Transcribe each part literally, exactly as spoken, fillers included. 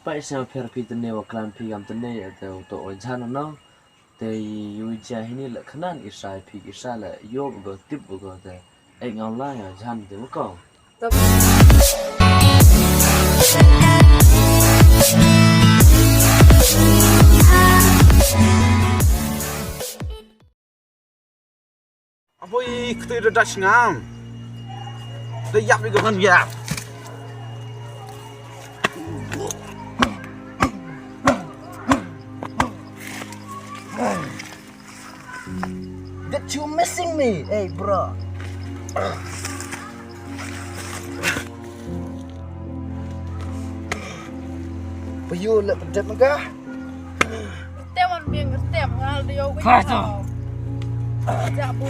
Peit sngewpher phi tene wa klan phi kam tene te u to o jan no. Te yu ja hini la khanan isa phi isa la yob go tip go te. Ek ngau la ya jan te ko. Aboi, kete da das ngam. Da yap iko kan yap. That you missing me, hey bro. Ba yu leh pedep mega. Tem on biang tem ngal de yo. Ka to. Ja bu.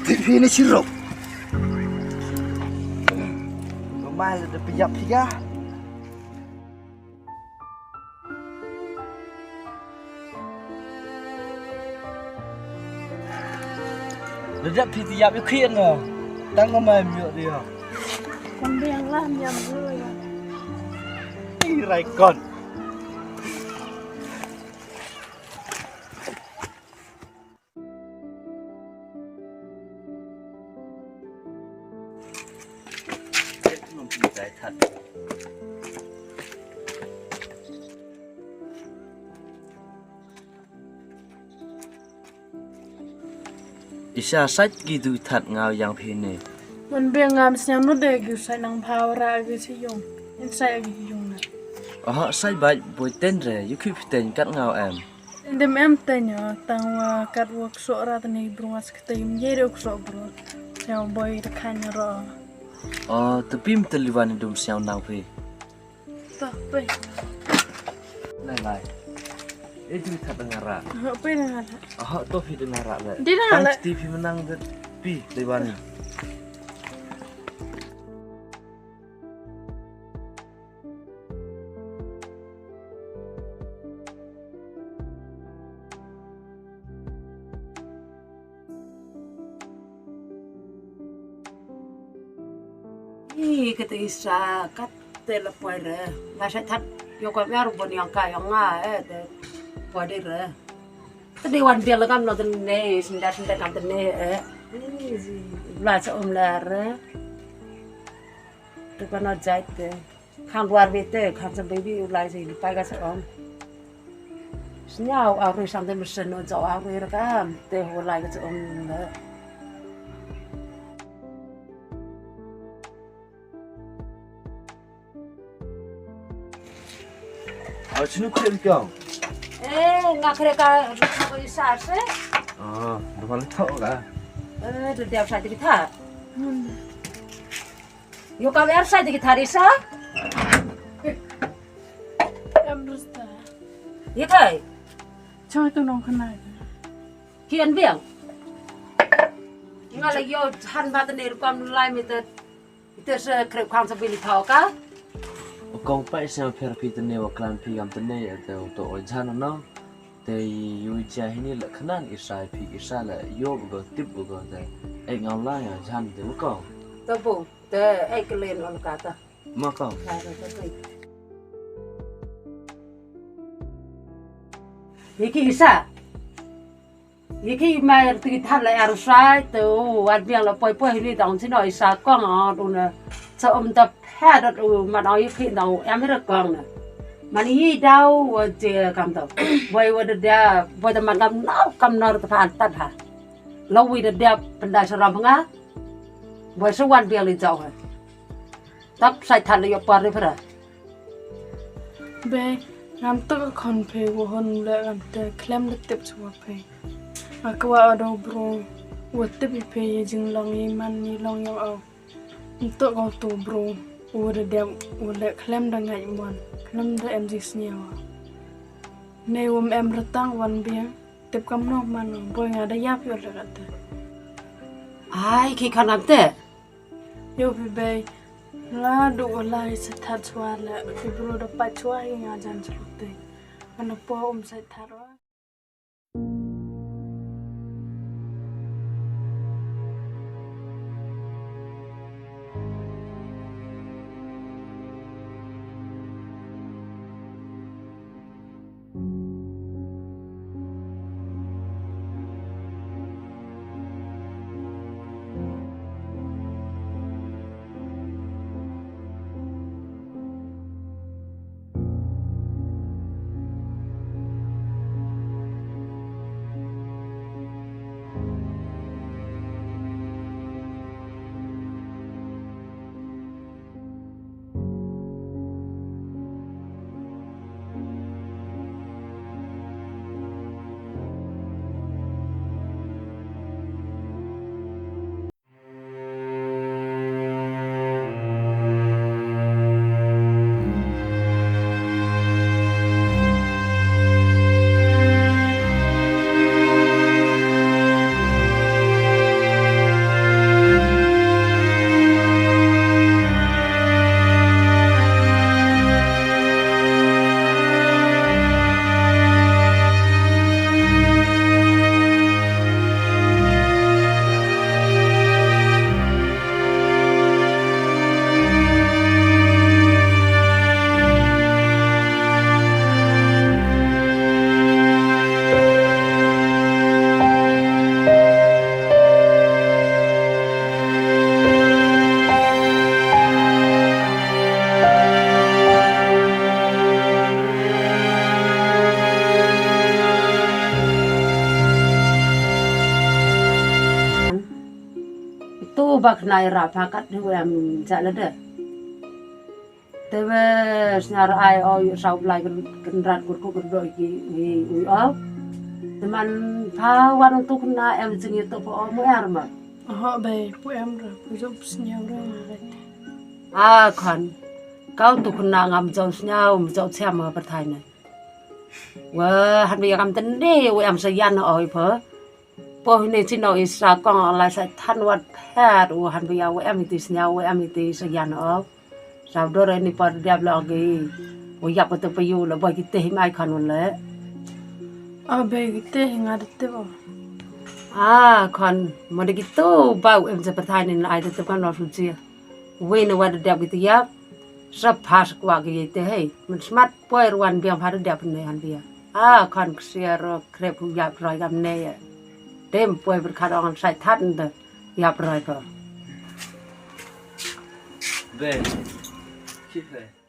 Ti fini sirok. Mai le de pejap tiga. Lada phi ti yap ïa khien no. Tang ma mai miok dia. Kon biang lah miam dulu ya. Ih, rai kon. Isa sait ki du that ngau yang phi ne. Wan biang ngam sñiaw nu de ki sait nang phaw ra ki si yung. In sait ki yung na. Aha, sait bait boi ten re, yu ki phi ten kat ngau em. Ndem em teng, tang wa kat wa ksoh ra tani bru wa skete yum ye de ksoh bru. Sñiaw boi de khan ro. Oh, te pim te liwan dum sñiaw nang phi. To, phi. Nai nai. E tu that dengar ra. Ho, phi dengar ra. Aha, to phi dengar ra le. Di dengar le. Tang ti phi menang de pi liwan. Ih, kata isa, kata la poi re. Nga sa that, yo ka mer bon yang ka yang nga, eh, te poi de re. Te de wan bial kam no te ne, sinda sinda kam te ne, eh. Ih, la sa um la re. Te ka na jait te. Khan ruar bete, khan sa baby u lai sa ini pai ka sa om. Sñiaw a rui sang te mesen no jaw a rui rakam, te ho lai ka sa om na. Aw, sinu kre kong. Eh, nga kre ka ruk ko isa se. Ah, da pala thok ka. Eh, da dia sa dikit ha. Yo ka wer sa dikit hari sa. Em rusta. Ye kai. Chang tu nong kena. Kian biang. Nga la yo han ba tene rukom lai mi te. Ite se krep khang sa bili thau ka. O kong pai se pher phi tene wa klan phi gam tene te to o jan no. Te yu ja hini la khanan isa phi isa la yo go tip go te. Ek ngau la ya jan te ko. Te bu te ek len on ka ta. Ma ko. Ka ta te. Ye ki isa. Ye ki mai ti thar la ya rusai te o at biang la poi poi hini dang sino isa kong on una. Sa um ta pha dot u man o ye ki dang ya mi ra kong na. Man yi dau wa je kam to. Boi wa da dia, boi da man kam nau kam nor ta pha an tat ha. Lo wi da dia penda sa ram nga. Boi sa wan biang li jau ha. Tap sai than li yo par li phra. Be, ngam tuk khon phe wo hon le ngam te khlem de tip chwa phe. Akwa ado bro, wo tip i phe ye jinglong ye man ye long yong au. Ntok kau tu bro, u da dem, u le khlem da ngai mon, khlem da em jing sñiaw. Nei um em retang wan biang, tip kam no man no, boi nga da yap yo le kata. Ai, ki khan am te? Yo phi bei, la du u lai sa that chwa le, phi bro da pat chwa hi nga jan chwa te. Ana po um sa that wa. Tu ba khnai ra pha kat ni wa em ja la de. Te we sñiaw ra ai o yu sau blai kynrad kur ku kyrdo ki wi wi o. Te man pha wan tu kna em jing yu tu pha o mo er ma. Ho be pu em ra pu jop sñiaw ra. A khon. Kau tu kna ngam jop sñiaw, jop siam ma pyrthai ne. Wa han bi kam tende we em sa yan o i pha. Po hini chino i sa kong lai sa than wat phet u han bia u em iti sñiaw u em iti sa yan o. Sa dor ni por diap lo gi. U yap ko te payu lo boy ki te him ai khon un le. A be ki te nga de te bo. A khon mo de ki tu ba u em sa pyrthai ni ai de te kan lo su chi. Wei na wa de diap ki te yap. Sa pas kwa ki te hei. Men smat poi ruan biang pha de diap ne han bia. A khon ksia ro krep u yap roi gam ne. Dem poi berkhat ong sai that nda. Yap roi ko. Be. Ki be.